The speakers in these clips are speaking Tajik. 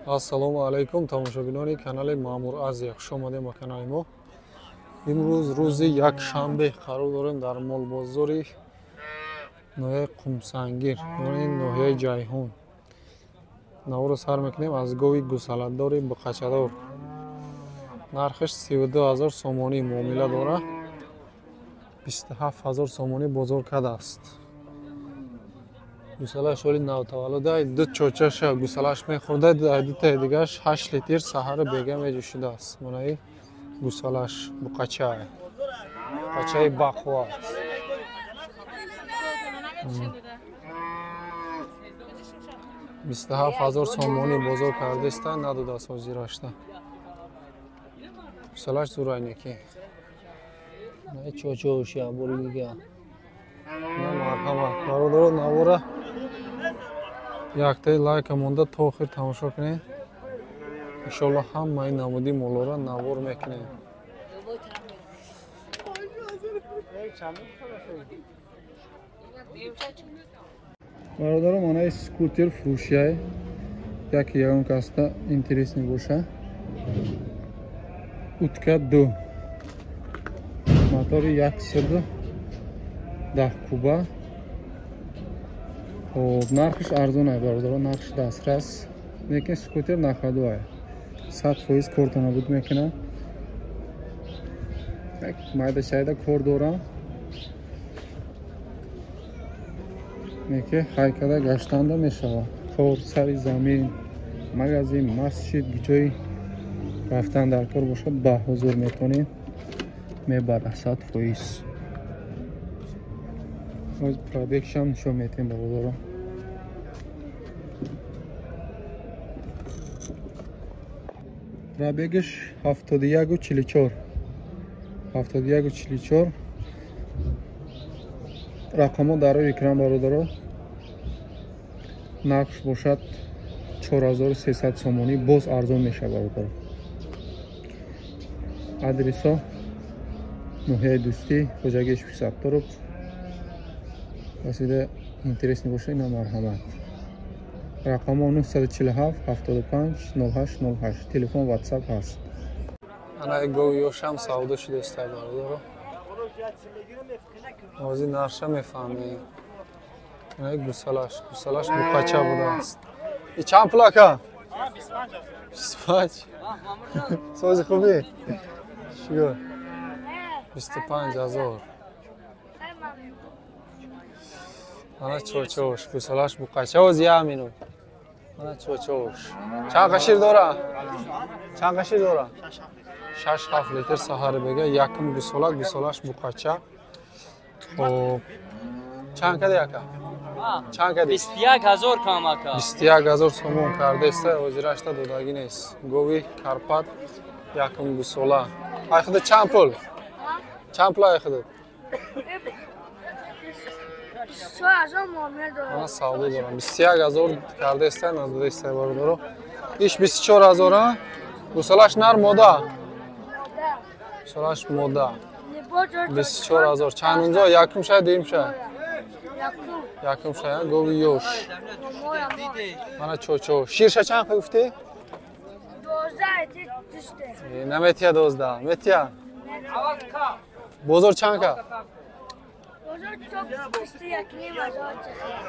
Ассалому алайкум, тамошобинони канали Маъмур Азия, хуш омадем ба канали мо. Имрӯз рӯзи якшанбе қарор дорем дар молбозори ноҳияи Қумсангир, яъне ноҳияи Ҷайҳун. Наворо сар мекунем аз гови гусаладори буқачадор. Нархаш 32 000 сомонӣ муомила дорад. 27 000 сомонӣ бозор кардааст. Гусалаш ҳоли навтаваллуда, ду чочаша гусалаш мехӯрда, дутаи дигараш 8 литр саҳару бега меҷӯшидааст. Манаи гусалаш буқачае. Буқачаи бақувват. 27 000 сомонӣ бозор кардаиста, надодааст ҳозирашта. Гусалаш зурайнеки. Чочош ябори дигар. Марҳамат, бародаро, навора яктаи лайка монда то охир тамошо кунед. Иншоалло ҳамаи намуди молора навор мекунем. Бародаро, манаи скутер фурӯшияй, яке ягон касда интересный боша. Утка ду, мотори 110 куба. Хоб, нархш арзон ай, бародаро, нархш дастрас, лекин скутер нахаду ай. 100% кортона набуд мекунам. Як майда шайда кор дорам. Неки ҳайкада гаштанда мешавад. Кор, сари замин, магазин, масҷид, ҷои рафтан дар кор бошад, ба ҳузур метонем, мебара 100%. Ҳозир пробегшам нишон метем, бародаро. Пробегаш 71,44. 71,44. Рақамҳо дар рӯи экран, бародаро. Нархш бошад 4300 сомонӣ, боз арзон мешавад, бародаро. Адресо ноҳияи Дӯстӣ, Хоҷагии Шуксатторов. Касида интересный боша, ина марҳамат. Рақамҳо 947 75 08 08. Телефон, WhatsApp ҳаст. Ана гови ёшам савдо шудааст, бародаро. Ҳозир нарша мефаҳмем. Ана гусалаш, гусалаш буқача будааст. И чанд пул, ака? 25. Сози хубӣ? Чигор? 25 000. Ана чочош, гусалаш буқача. Оз як минут. Ана чочош. Чанд қашир дора? Чанд қашир дора? 6-7 литр саҳари бега, якум гусола, гусолаш буқача. Хоб. Чанд кади, ака? Чанд кади? 21 000 кам, ака. 21 000 сомон кардаиста, ҳозирашта додагӣ нест. Гови Карпат, якум гусола. Ай худат чанд пул? Чанд пул ай худат? Мана савдо дорам. 21 000 кардаиста, надодаиста, бародаро. Иш 24 000, а? Гусолаш нар мода? Гусолаш мода. 24 000. Чанд унзо? Якум шай, дуюм шай? Якум шай, гови ёш. Мана чочо. Ширша чанд гуфтӣ? Наметия 12. Метия? Бозор чанд ка?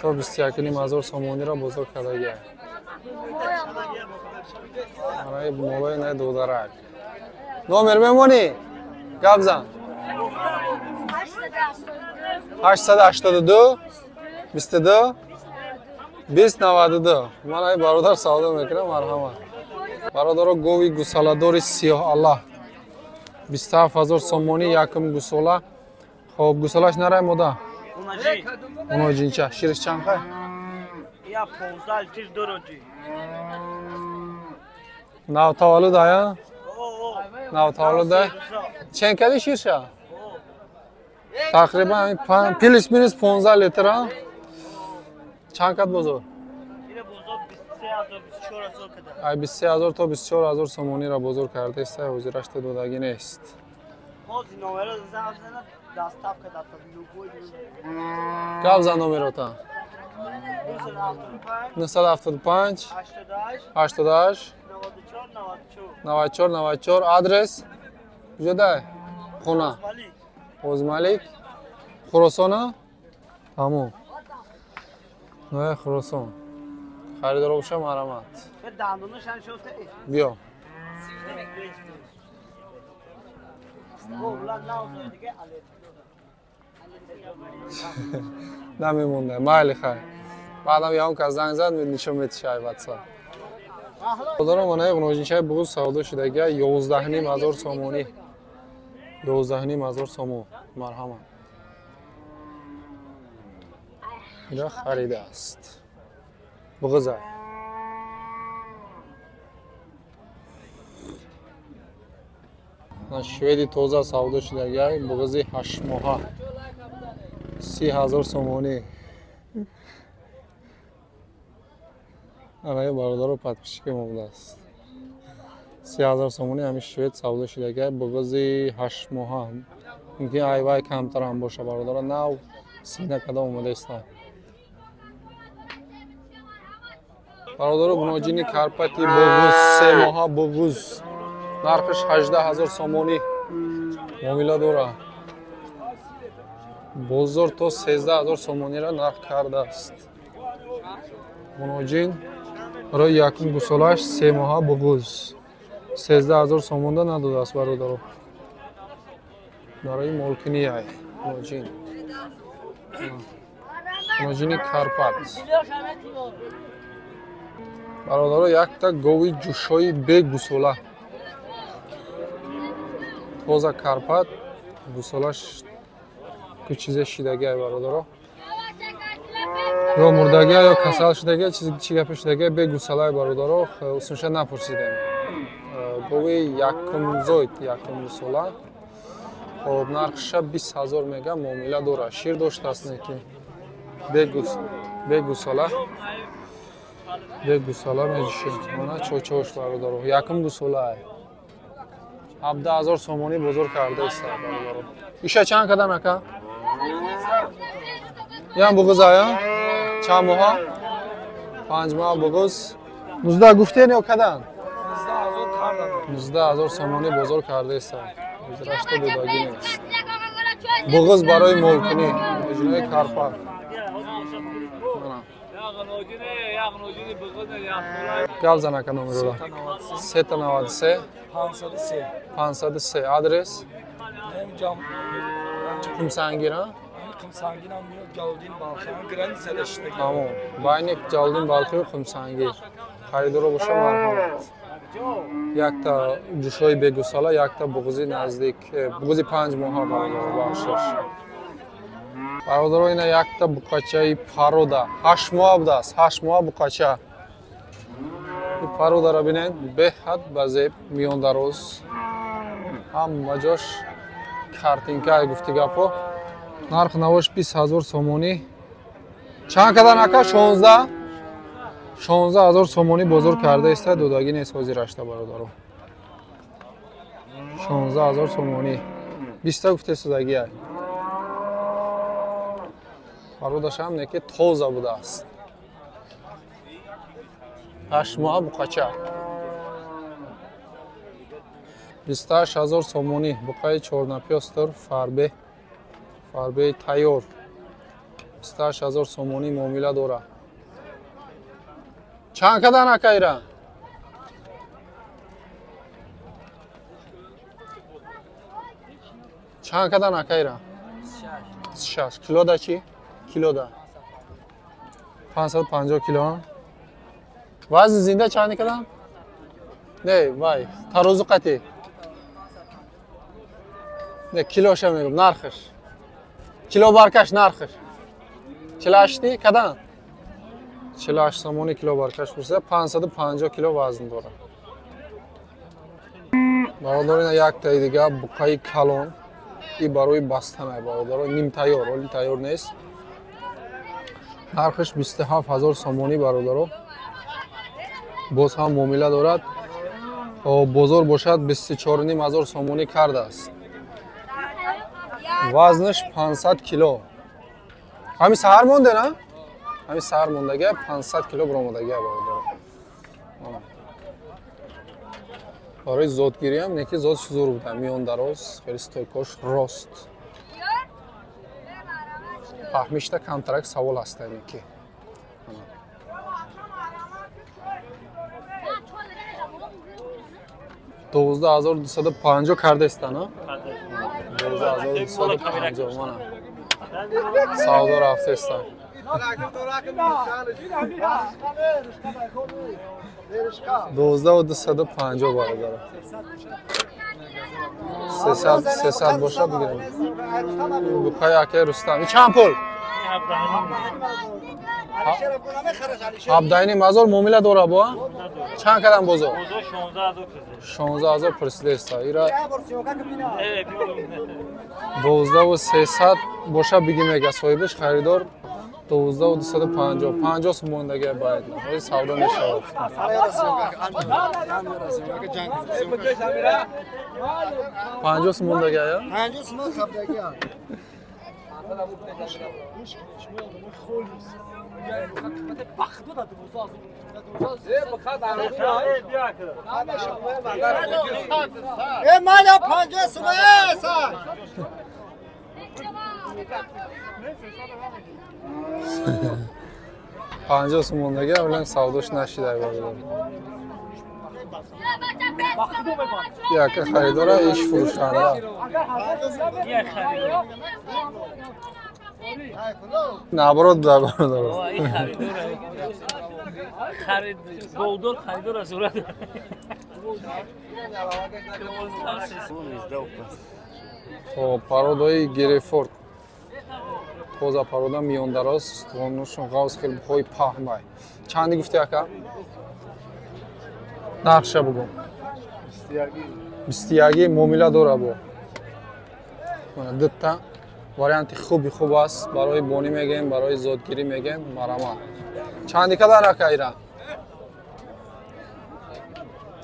То 21,5 ҳазор сомониро бозор кардагия. Манаи молои на додарак. Номер мемонӣ? Гап зан. 882 22 20 92. Манаи бародар савдо мекунам, марҳамат. Бародаро, гови гусаладори сиёҳ аллаҳ. 27 000 сомонӣ, якум гусола. Хоб, гусолаш нарай мода? Оноҷинча. Шириш чанд хай? Я 15 литр дороҷи. Навтаваллуд ая? Навтаваллуд ай? Чен кади ширша? Тақрибан плюс минус 15 литр, а? Чанд кад бозор? Ай 23 000 то 24 000 сомониро бозор кардаиста, ҳозирашта додагӣ нест. Гап зан номерота. 975 88 94 94. Адрес куҷода? Хона Озмалик, Хуросона. Тамом, ноҳияи Хуросон. Харидор боша, марҳамат. Биё. Намемонда, майли, хай. Баъдам ягон кас занг зад, нишон метишай ватсап. Дорам онаи ғуножинчаи буғуз савдо шудагия 11,5 ҳазор сомонӣ. 11,5 ҳазор сомон. Марҳамат. Ира харидааст. Буғузай. Шведи тоза савдо шудагия, буғузи 8 моҳа. 30 ҳазор сомонӣ. Анаи бародаро подписчики мо будааст. 30 ҳазор сомонӣ ҳамин швед савдо шудагия, буғузи 8 моҳа. Мумкин айвай камтарам боша, бародаро, нав сина када омодаиста. Бародаро, гуноҷини Карпати буғуз, 3 моҳа буғуз. Нархаш 18 ҳазор сомонӣ, муомила дора. Бозор то 13 ҳазор сомониро нарх кардааст. Гуноҷин барои якум гусолааш, 3 моҳа буғуз. 13 ҳазор сомонда надодааст, бародаро. Барои молкунияй гуноҷин. Гуноҷини Карпат. Бародаро, якта гови ҷӯшои бегусола. Тоза Карпат, гусолаш кучизе шидагиай, бародаро. Ё мурдагия, ё касал шудагия, чӣ гапе шудагия, бегусалай, бародаро, усунша напурсидем. Гови якумзоид, якум гусола. Хоб, нархша 20 ҳазор мега, муомила дора. Шир доштааст неки. Бегусола. Бегусола меҷӯшед. Мана чочош, бародаро. Якум гусолай. 17 ҳазор сомонӣ бозор кардааст, бародаро. Иша чанд кадан, ака? Ям буғузая? Чанд моҳа? 5 моҳ буғуз. 19 гуфтен ё кадан? 19 ҳазор сомонӣ бозор кардааст. Рашта додагӣ нест. Буғуз барои молкунӣ. Моҷинои Карпат. Гап зан, ака, номерода. 393 503. Адрес? Қумсангир, а? Тамом. Байни Ҷалолиддин Балхию Қумсангир. Харидоро боша, марҳамат. Якта ҷӯшои бегусола, якта буғузи наздик, буғузи 5 моҳа, бародаро, бахшиш. Бародаро, ина якта буқачаи парода. 8 моҳа будааст, 8 моҳа буқача. Ин пародаро бинед, беҳад ба зеб, миёндароз. Ҳама ҷош картинка, гуфти гапҳо. Нарх навош 20 ҳазор сомонӣ. Чанд кадан, ака? 16? 16 ҳазор сомонӣ бозор карда иста, додагӣ нест ҳозир рашта, бародаро. 16 ҳазор сомонӣ. 20-та гуфте судагиай. Пародашам неки тоза будааст. 8 моҳа буқача. 28 ҳазор сомонӣ буқаи чорнапёстр, фарбе, фарбеи тайёр. 28 ҳазор сомонӣ, муомила дора. Чанд кадан, ака, ира? Чанд кадан, ака, ира? 6. Килода чӣ? Килода 550 кило. Вазни зинда чанд кадан? Не, вай, тарозу қатӣ. Не, килоша мегум, нархаш. Кило баркаш нархаш. 48 кадан? 48 сомони кило баркаш пурсида, 550 кило вазн дорад. Бародаро, ина яктаи дига буқаи калон. И барои бастанай, бародаро, нимтайёр, оли тайёр нест. Нархаш 27 ҳазор сомонӣ, бародаро. Боз ҳам муомила дорад. Бозор бошад 24,5 ҳазор сомонӣ кардааст. Вазнаш 500 кило. Ҳамин саҳар монде, на? Ҳамин саҳар мондагия 500 кило баромадагия бародаро. Барои зодгириам неки зодш зур буда, миён дароз, хеле стойкош рост. Паҳмишта камтарак савол ҳаста неки. 12250 кардаистан, а? 12250 мана. Савдо рафтаистан. 12250 бародаро. 300 боша бигирем. Бухай акай Рустам. И чанд пул? 17,5 муомила дора бо? Чанд кардам бозор? 16000 пурсидаиста. Ира 12300 боша биги мега соҳибаш харидор 12250 50 сомон дага бояд. Ҳозир савдо мешавад. 50 сомон дага я? 50 сомон хабдага. Э маля 50 сомон са. 50 сомон дага аввалан савдош нашида бародар. Яке харидора иш фурӯшанда. Наоборот буда бародар. Харид голдор харидора сурат. Хоб пародаи Герефорд. Тоза парода миёндароз, устухонашон ғавз хеле бухои паҳмай. Чанди гуфти ака? Нархша бугу. 21 муомила дора бо. Мана дутта варианти хуби хуб аст, барои бонӣ мегем, барои зодгирӣ мегем, марама. Чанди кадан ака ира?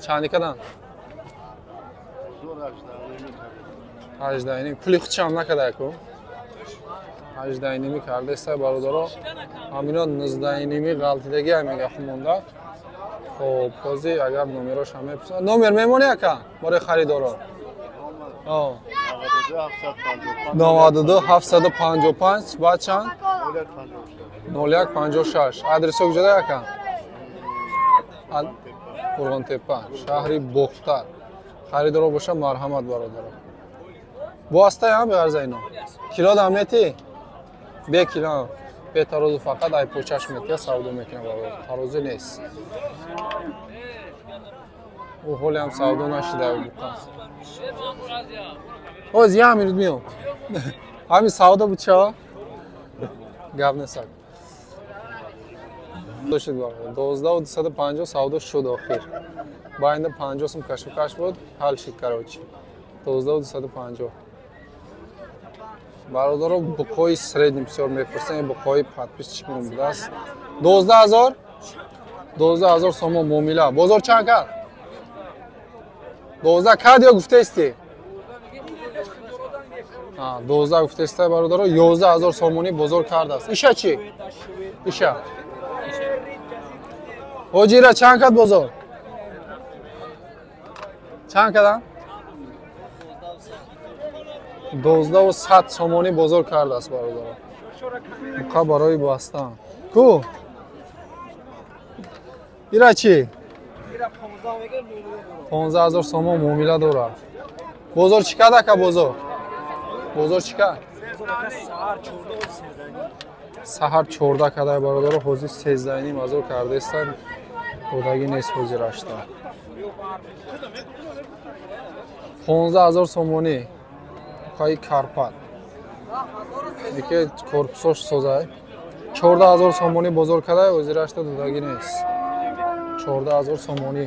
Чанди кадан? 18.5. Пули худшам накарда яку? 18.5 кардаиста бародаро. Ҳамино 19.5 ғалтидагӣ мега хумонда. Хоб, ҳозир агар номерош ҳам мепурсам. Номер мемонӣ ака барои харидоро? 92 755 баъд чанд? 0156. Адресо куҷода ака? Қурғонтепа, шаҳри Бохтар. Харидоро боша марҳамат бародаро. Бо астаи ҳам беғарза ино. Кило дам мети? Бе кило. Бе тарозу фақат ай почаш метия савдо мекунам бародар. Тарозу нест. Ӯ ҳоле ҳам савдо нашида буқа. Оз як минут миём. Ҳамин савдо буд ча? Гап несак. Дошид бародар. 12250 савдо шуд охир. Байнда 50 сум кашукаш буд, ҳал шид короче. 12250. Бародаро буқои средний бисёр мепурсем, буқои подписчикмон будааст. 12000 12000 сомон муомила. Бозор чанд кард? 12 кард ё гуфтаисти? 12 гуфтаиста бародаро, 11000 сомонӣ бозор кардааст. Иша чӣ? Иша. Ҳоҷи ира чанд кард бозор? Чанд кардан? 12100 сомонӣ бозор кардааст бародаро. Буқа барои бастан. Ку? Ира чӣ? 15000 сомон муомила дорад. Бозор чӣ кард ака бозор? Бозор чӣ кард? Саҳар 14 карда бародаро, ҳозир 13,5 кардаистанд. Додагӣ нест ҳозир рашта. 15000 сомонӣ. Буқаи Карпат. Яке корпусош созай. 14000 сомонӣ бозор карда, ҳозир рашта додагӣ нест. 14000 сомонӣ.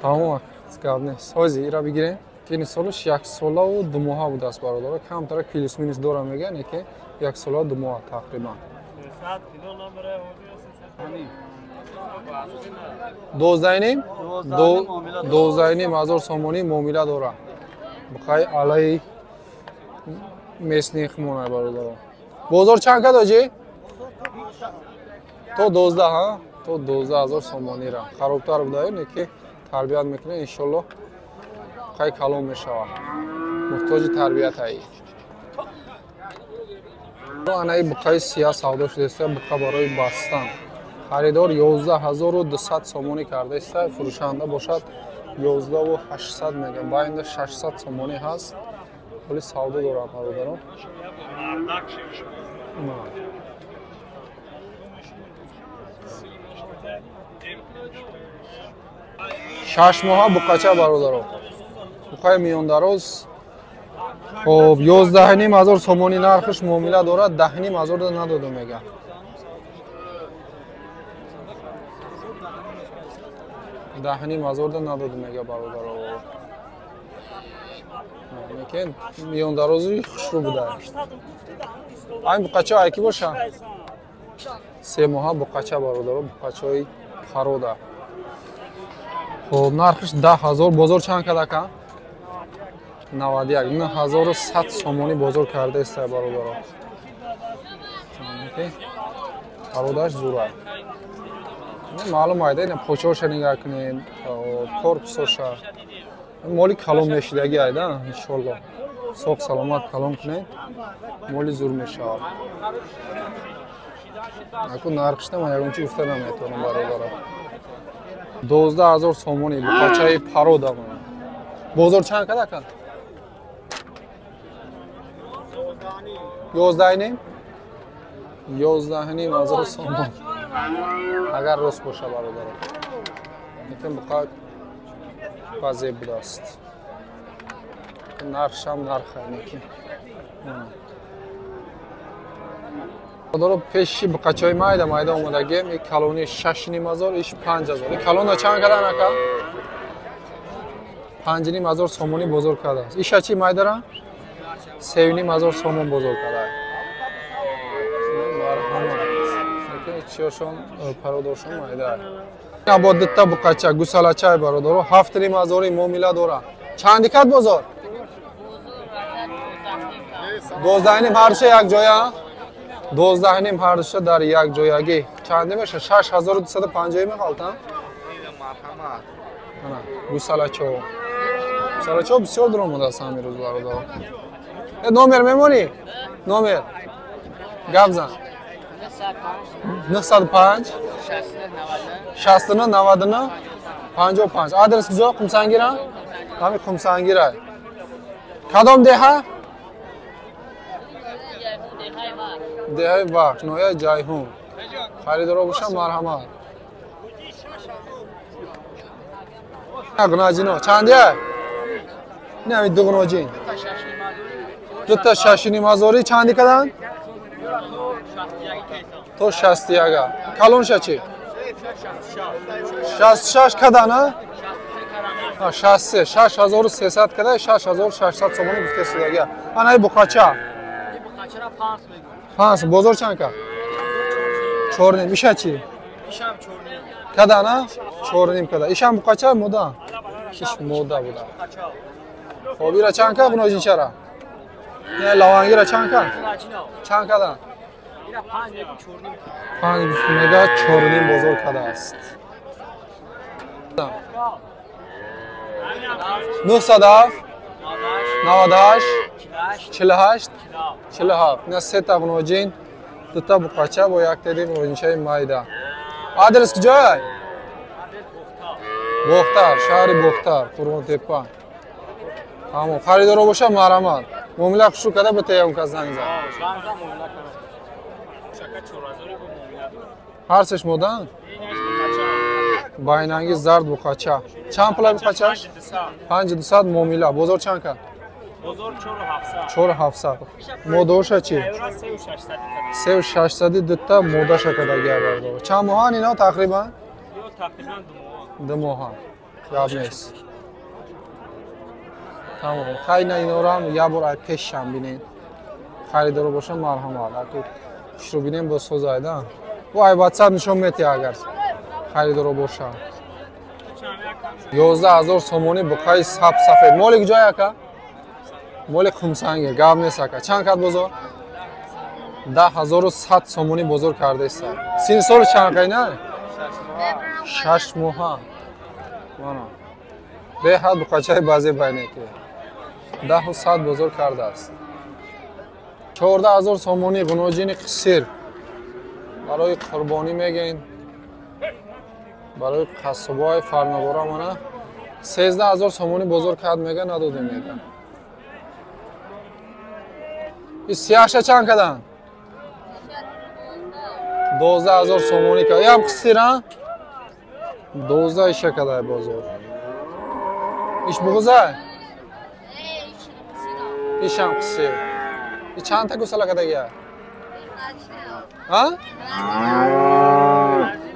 Тамом, гап нест. Ҳозир ира бигирем. Ин солаш 1 солаву 2 моҳа будааст бародаро. Камтара плюс минус дора мегӯянд, яке 1 сола 2 моҳа тақрибан. 12,5 12,5 ҳазор сомонӣ муомила дорад. Буқаи алаи Местни хмона бародаро. Бозор чанд кад оҷи? То 12, ҳа? То 12 000 сомонира. Харобтар будаю, неки тарбият мекунем, иншоллоҳ қай калон мешавад. Муҳтоҷи тарбият аи. Анаи буқаи сия савдо шудааст, буқа барои бастан. Харидор 11 200 сомонӣ кардааст, фурӯшанда бошад 11 800 мегӯяд. Байнда 600 сомонӣ ҳаст. Ҳоли савдо дорад бародарон. 6 моҳа буқача бародарон. Буқаи миёндароз. Хоб, 11 500 сомонӣ нархш муомила дорад, 10 500 надоду мега. 10 500 надоду мега бародаро. Лекин миёндарози хушрӯ буда. Айн буқача айки боша? 3 моҳа буқача бародаро, буқачаҳои парода. Хоб, нархш 10 000, бозор чанд кад ака? 91, 9100 сомонӣ бозор кардааст бародаро. Пародаш зура. Маълум айда, ина почаҳоша нигаҳ кунед, корпусоша. Моли калон мешидаги айда, иншоллоҳ. Соғ саломат калон кунед, моли зур мешавад. Аку нархшта ман ягон чи гуфта наметавонам бародаро. 12 000 сомонӣ буқачаи парода. Бозор чанд кад ака? 11,5? 11 500 сомон. Агар рост боша бародаро. Лекин буқа вазеб будааст. Нархшам нарха неки. Бародаро, пеши буқачаҳои майда майда омадагем, и калони 6 500, иш 5000. И калона чанд кардан ака? 5 500 сомонӣ бозор кардааст. Иша чи майдара? 3 500 сомон бозор кардааст. Марҳамат. Чиёшон пародоршон майда. Бо дитта буқача, гусалачай бародаро, 7 500 муомила дора. Чанди кад бозор? 12,5 ҳардуша як ҷоя? 12,5 ҳардуша дар як ҷоягӣ. Чанде меша? 6250 меғалта? Ана, гусалачо. Гусалачо бисёр дур омадааст ҳамин рӯз бародаро. Э, номер мемонӣ? Номер. Гап зан. 905 69 99 55. Адрес куҷо? Қумсангира? Ҳамин Қумсангира. Кадом деҳа? Деҳаи Вахш, ноҳияи Ҷайҳун. Харидоро боша, марҳамат. Ғнаҷино чандия? Не, ҳамин ду ғноҷин. Дута 6 500 чанди кадан? То 61. Калонша чи? 66 кадан, а? 63, 6300 када, 6600 сомонӣ гуфтесудага. Анаи буқача? Панс, бозор чанд кад? 4,5. Иша чи? Кадан, а? 4,5 када. Ишам буқача мода? Иш мода буда. Хоб, ира чанд кад ғноҷинчара? Не, лавангира чанд кад? Чанд кадан? Панҷ мега, 4,5 бозор кардааст. 907 98 48 47. Ина сета ғноҷин, дута буқача бо як теди ғноҷинчаи майда. Адрес куҷояй? Бохтар, шаҳри Бохтар, Қурғонтепа. Тамом, харидоро боша, марҳамат. Муомила хушрӯ карда битеям, кас занг зад. Ҳар сеш модаанд? Байнанги зард буқача. Чанд пулай буқачаш? 5200 муомила. Бозор чанд кард? 4700. Модооша чи? 3600 дута модаша кардагия бардор. Чанд моҳан ино тақрибан? 2 моҳа. Гап нест. Тамом. Хайна инорам як бор ай пешам бинед. Харидоро боша, марҳамат. Аку хушрӯ бинем, бо созайда. Бо ай ватсап нишон метиҳ, агар харидоро боша. 11 000 сомонӣ буқаи саб сафед. Моли куҷое ака? Моли Қумсангир, гап нест ака. Чанд кард бозор? 10100 сомонӣ бозор кардааст. Сини соли чанд қайна? 6 моҳа. Мана. Беҳад буқачаи баъзе байне ки. 10100 бозор кардааст. 14000 сомонӣ ғуноҷини қисир. Барои қурбонӣ мегӯен. Барои қассобои фарнобора мана 13000 сомонӣ бозор кард мега, надодем мега. И сияша чанд кадан? 12000 сомонӣ кард. Ям қисира? 12 иша кадай бозор. Иш буғузай? Ишам қисир. И чанд та гусала кадагия? А?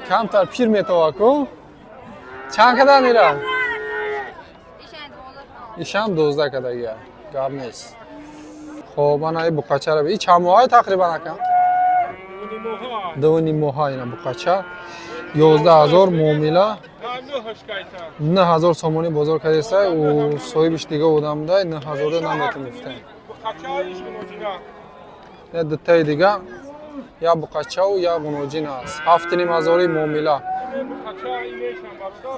Камтар пир метова ку? Чанд кадан ира? Ишам 12 кадагия. Гап нест. Хоб, ана и буқачара. И чанд моҳай тақрибан ака? 2.5 моҳа ина буқача. 11000 муомила. 9000 сомонӣ бозор кардеста. У соҳибиш дига одам буда, 9000 наметонифтем. Я дутаи дига, я буқачаву я ғуноҷин аст. 7500 муомила.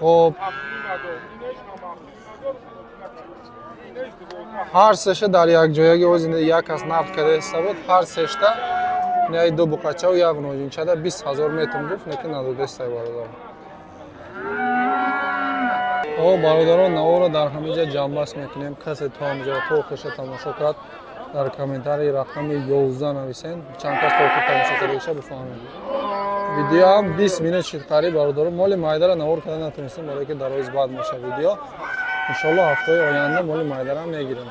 Хоб, ҳар сеша дар якҷоягӣ оз як кас нарх кардаиста буд, ҳар сешта не ду буқачаву як ғуноҷинчада 20000 метр гуфт, лекин надодестай бародарон. О бародарон, наворо дар ҳамин ҷа ҷамъбаст мекунем. Касе то ҳамҷа то охирша тамошо кард, дар комментарии рақами 11 нависен. Чанд кас то охир тамошо кардагиша бифаҳмед. Видеоам 20 минут шид қариб бародарон. Моли майдара навор карда натонистем, барое ки дароиз бад меша видео. Иншоалло ҳафтаи оянда моли майдара мегирем.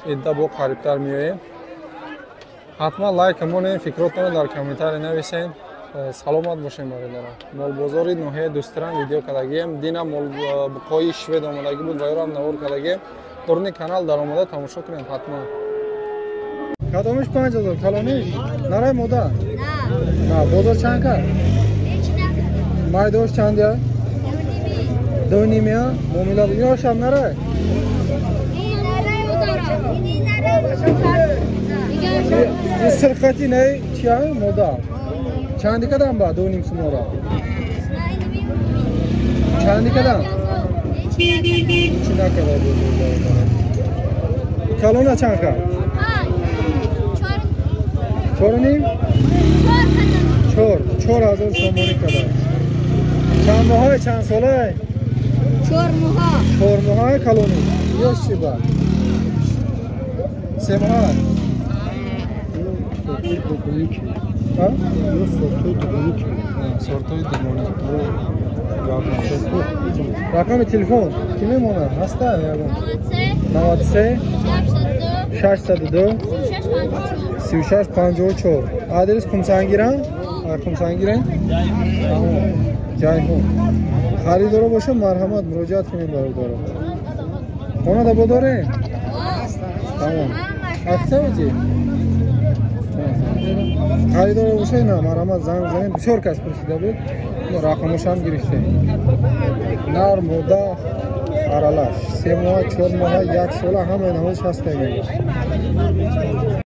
Идда бо қарибтар меоем. Ҳатман лайк монем, фикротонро дар комментарий нависен. Саломат бошем бародарон. Молбозори ноҳияи Дӯстиран видео кардагием. Дина молбуқои швед омадагӣ буд ва ёрам навор кардагием. Дурни канал даромада тамошо кунем ҳатман. Кадомиш 5000 калониш? Нарай мода? На, бозор чанд кард? Майдош чанд я? 2.5 муомила ирошам нарай? Ин сирқати не чия мода? Чанди кадам ба 2.5 сумора? Чанди кадам? Чи накарда бозор? Калона чанд кард? 4.5? 4000 сомонӣ када. Чанд моҳае, чанд солае? 4 моҳа. 4 моҳае калонӣ. Ёш чи ба? 3 моҳа? Сортои дугонӣ. Рақами телефон ки мемонад? Ҳаста ягон? 93 602 36 54. Адрес Қумсангиран? Қумсангирен? Ҷайҳун. Харидоро боша марҳамат муроҷиат кунед бародаро. Хонада бо дорем? Тамом. Афтавҷи? Харидоро боша на марҳамат занг бизанем. Бисёр кас пурсида буд. Рақамошам гирифтем. Нар, мода, аралаш. 3 моҳа, 4 моҳа, 1 сола ҳамаи намоиш ҳаста.